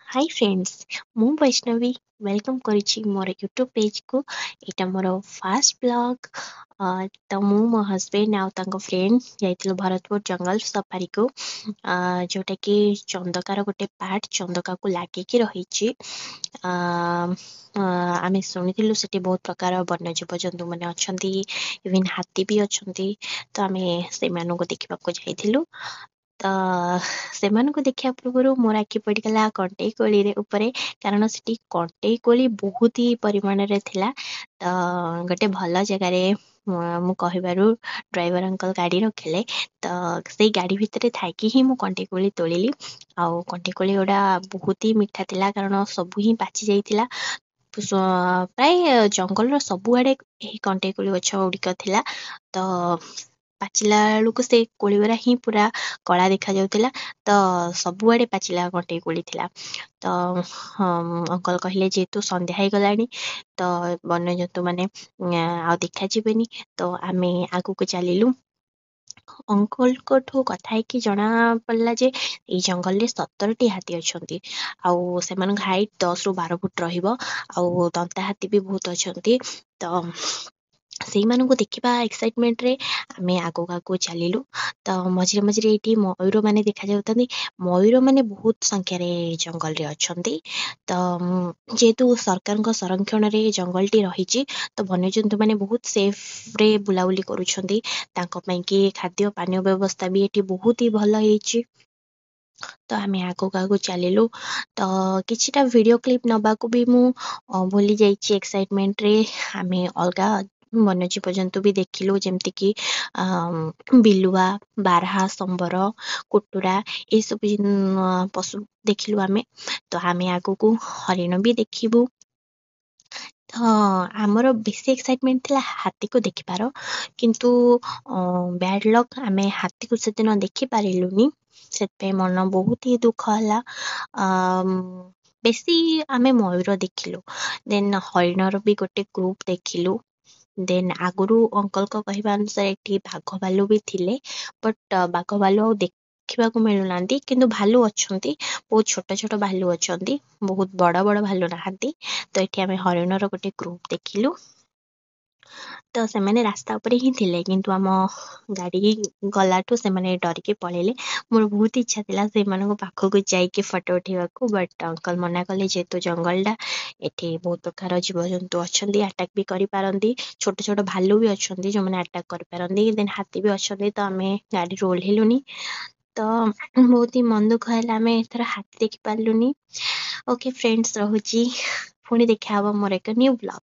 High friends, ମୁଁ ବୈଷ୍ଣବୀ welcome କରୁଛି ମୋର ୟୁଟ୍ୟୁବ୍ ପେଜ୍କୁ। ଏଇଟା ମୋର ଫାଷ୍ଟ ବ୍ଲଗ୍। ତ ମୁଁ, ମୋ ହଜବେଣ୍ଡ ଆଉ ତାଙ୍କ ଫ୍ରେଣ୍ଡ ଯାଇଥିଲୁ ଭରତପୁର ଜଙ୍ଗଲ ସଫାରିକୁ, ଯେଉଁଟାକି ଚନ୍ଦକାର ଗୋଟେ ପାର୍ଟ, ଚନ୍ଦକାକୁ ଲାଗିକି ରହିଛି। ଆମେ ଶୁଣିଥିଲୁ ସେଠି ବହୁତ ପ୍ରକାର ବନ୍ୟ ଜୀବଜନ୍ତୁମାନେ ଅଛନ୍ତି, ଇଭିନ୍ ହାତୀ ବି ଅଛନ୍ତି। ତ ଆମେ ସେମାନଙ୍କୁ ଦେଖିବାକୁ ଯାଇଥିଲୁ। ତ ସେମାନଙ୍କୁ ଦେଖିବା ପୂର୍ବରୁ ମୋର ଆଖି ପଡ଼ିଗଲା କଣ୍ଟେଇ କୋଳିରେ ଉପରେ, କାରଣ ସେଠି କଣ୍ଟେଇ କୋଳି ବହୁତ ହି ପରିମାଣରେ ଥିଲା। ତ ଗୋଟେ ଭଲ ଜାଗାରେ ମୁଁ କହିବାରୁ ଡ୍ରାଇଭର ଅଙ୍କଲ ଗାଡ଼ି ରଖିଲେ। ତ ସେଇ ଗାଡ଼ି ଭିତରେ ଥାଇକି ହିଁ ମୁଁ କଣ୍ଟେଇ କୋଳି ତୋଳିଲି, ଆଉ କଣ୍ଟେଇ କୋଳି ଗୁଡ଼ା ବହୁତ ହି ମିଠା ଥିଲା, କାରଣ ସବୁ ହିଁ ପାଚି ଯାଇଥିଲା। ପ୍ରାୟ ଜଙ୍ଗଲର ସବୁଆଡ଼େ ଏହି କଣ୍ଟେଇ କୋଳି ଗଛ ଗୁଡ଼ିକ ଥିଲା। ତ ପାଚିଲା ବେଳକୁ ସେ କୋଳି ଗୁଡ଼ା ହିଁ ପୁରା କଳା ଦେଖାଯାଉଥିଲା। ତ ସବୁଆଡ଼େ ପାଚିଲା କଣ୍ଟେଇ କୋଳି ଥିଲା। ତ ଅଙ୍କଲ କହିଲେ ଯେହେତୁ ସନ୍ଧ୍ୟା ହେଇଗଲାଣି, ତ ବନ୍ୟଜନ୍ତୁମାନେ ଆଉ ଦେଖାଯିବେନି। ତ ଆମେ ଆଗକୁ ଚାଲିଲୁ। ଅଙ୍କଲଙ୍କଠୁ କଥା ହେଇକି ଜଣା ପଡ଼ିଲା ଯେ ଏଇ ଜଙ୍ଗଲରେ 17ଟି ହାତୀ ଅଛନ୍ତି, ଆଉ ସେମାନଙ୍କ ହାଇଟ୍ 10ରୁ 12 ଫୁଟ ରହିବ, ଆଉ ଦନ୍ତା ହାତୀ ବି ବହୁତ ଅଛନ୍ତି। ତ ସେଇମାନଙ୍କୁ ଦେଖିବା ଏକ୍ସାଇଟମେଣ୍ଟରେ ଆମେ ଆଗକୁ ଆଗକୁ ଚାଲିଲୁ। ତ ମଝିରେ ମଝିରେ ଏଇଠି ମୟୂରମାନେ ଦେଖାଯାଉଥାନ୍ତି। ମୟୂରମାନେ ବହୁତ ସଂଖ୍ୟାରେ ଜଙ୍ଗଲରେ ଅଛନ୍ତି। ତ ଯେହେତୁ ସରକାରଙ୍କ ସଂରକ୍ଷଣରେ ଜଙ୍ଗଲଟି ରହିଛି, ତ ବନ୍ୟଜନ୍ତୁମାନେ ବହୁତ ସେଫ୍ରେ ବୁଲାବୁଲି କରୁଛନ୍ତି। ତାଙ୍କ ପାଇଁକି ଖାଦ୍ୟ ପାନୀୟ ବ୍ୟବସ୍ଥା ବି ଏଠି ବହୁତ ହି ଭଲ ହେଇଛି। ତ ଆମେ ଆଗକୁ ଆଗକୁ ଚାଲିଲୁ। ତ କିଛିଟା ଭିଡ଼ିଓ କ୍ଲିପ୍ ନେବାକୁ ବି ମୁଁ ଭୁଲି ଯାଇଛି ଏକ୍ସାଇଟମେଣ୍ଟରେ। ଆମେ ଅଲଗା ବନ୍ୟଜୀବଜନ୍ତୁ ବି ଦେଖିଲୁ, ଯେମିତିକି ବିଲୁଆ, ବାରହା, ସମ୍ବର, କୁଟୁରା, ଏସବୁ ପଶୁ ଦେଖିଲୁ ଆମେ। ତ ଆମେ ଆଗକୁ ହରିଣ ବି ଦେଖିବୁ। ତ ଆମର ବେଶୀ ଏକ୍ସାଇଟମେଣ୍ଟ ଥିଲା ହାତୀକୁ ଦେଖିବାର, କିନ୍ତୁ ବ୍ୟାଡ଼୍ ଲକ୍, ଆମେ ହାତୀକୁ ସେଦିନ ଦେଖିପାରିଲୁନି। ସେଥିପାଇଁ ମନ ବହୁତ ହି ଦୁଃଖ ହେଲା। ବେଶୀ ଆମେ ମୟୂର ଦେଖିଲୁ, ଦେନ୍ ହରିଣର ବି ଗୋଟେ ଗ୍ରୁପ୍ ଦେଖିଲୁ। ଦେନ୍ ଆଗରୁ ଅଙ୍କଲଙ୍କ କହିବା ଅନୁସାରେ ଏଠି ବାଘ ଭାଲୁ ବି ଥିଲେ, ବଟ୍ ବାଘ ଭାଲୁ ଆଉ ଦେଖିବାକୁ ମିଳୁନାହାନ୍ତି, କିନ୍ତୁ ଭାଲୁ ଅଛନ୍ତି। ବହୁତ ଛୋଟ ଛୋଟ ଭାଲୁ ଅଛନ୍ତି, ବହୁତ ବଡ଼ ବଡ଼ ଭାଲୁ ନାହାନ୍ତି। ତ ଏଠି ଆମେ ହରିଣର ଗୋଟେ ଗ୍ରୁପ୍ ଦେଖିଲୁ। ତ ସେମାନେ ରାସ୍ତା ଉପରେ ହିଁ ଥିଲେ, କିନ୍ତୁ ଆମ ଗାଡ଼ି ଗଲାଠୁ ସେମାନେ ଡରିକି ପଳେଇଲେ। ମୋର ବହୁତ ଇଚ୍ଛା ଥିଲା ସେମାନଙ୍କ ପାଖକୁ ଯାଇକି ଫଟୋ ଉଠେଇବାକୁ, ବଟ୍ ଅଙ୍କଲ ମନା କଲେ, ଯେହେତୁ ଜଙ୍ଗଲଟା, ଏଠି ବହୁତ ପ୍ରକାର ଜୀବଜନ୍ତୁ ଅଛନ୍ତି, ଆଟାକ୍ ବି କରିପାରନ୍ତି। ଛୋଟ ଛୋଟ ଭାଲୁ ବି ଅଛନ୍ତି ଯେଉଁମାନେ ଆଟାକ୍ କରିପାରନ୍ତି, ଦେନ୍ ହାତୀ ବି ଅଛନ୍ତି। ତ ଆମେ ଗାଡ଼ିରୁ ଓହ୍ଲେଇଲୁନି। ତ ବହୁତ ହି ମନ ଦୁଃଖ ହେଲା, ଆମେ ଏଥର ହାତୀ ଦେଖିପାରିଲୁନି। ଓକେ ଫ୍ରେଣ୍ଡସ୍, ରହୁଛି। ପୁଣି ଦେଖା ହେବ ମୋର ଏକ ନ୍ୟୁ ବ୍ଲଗ୍।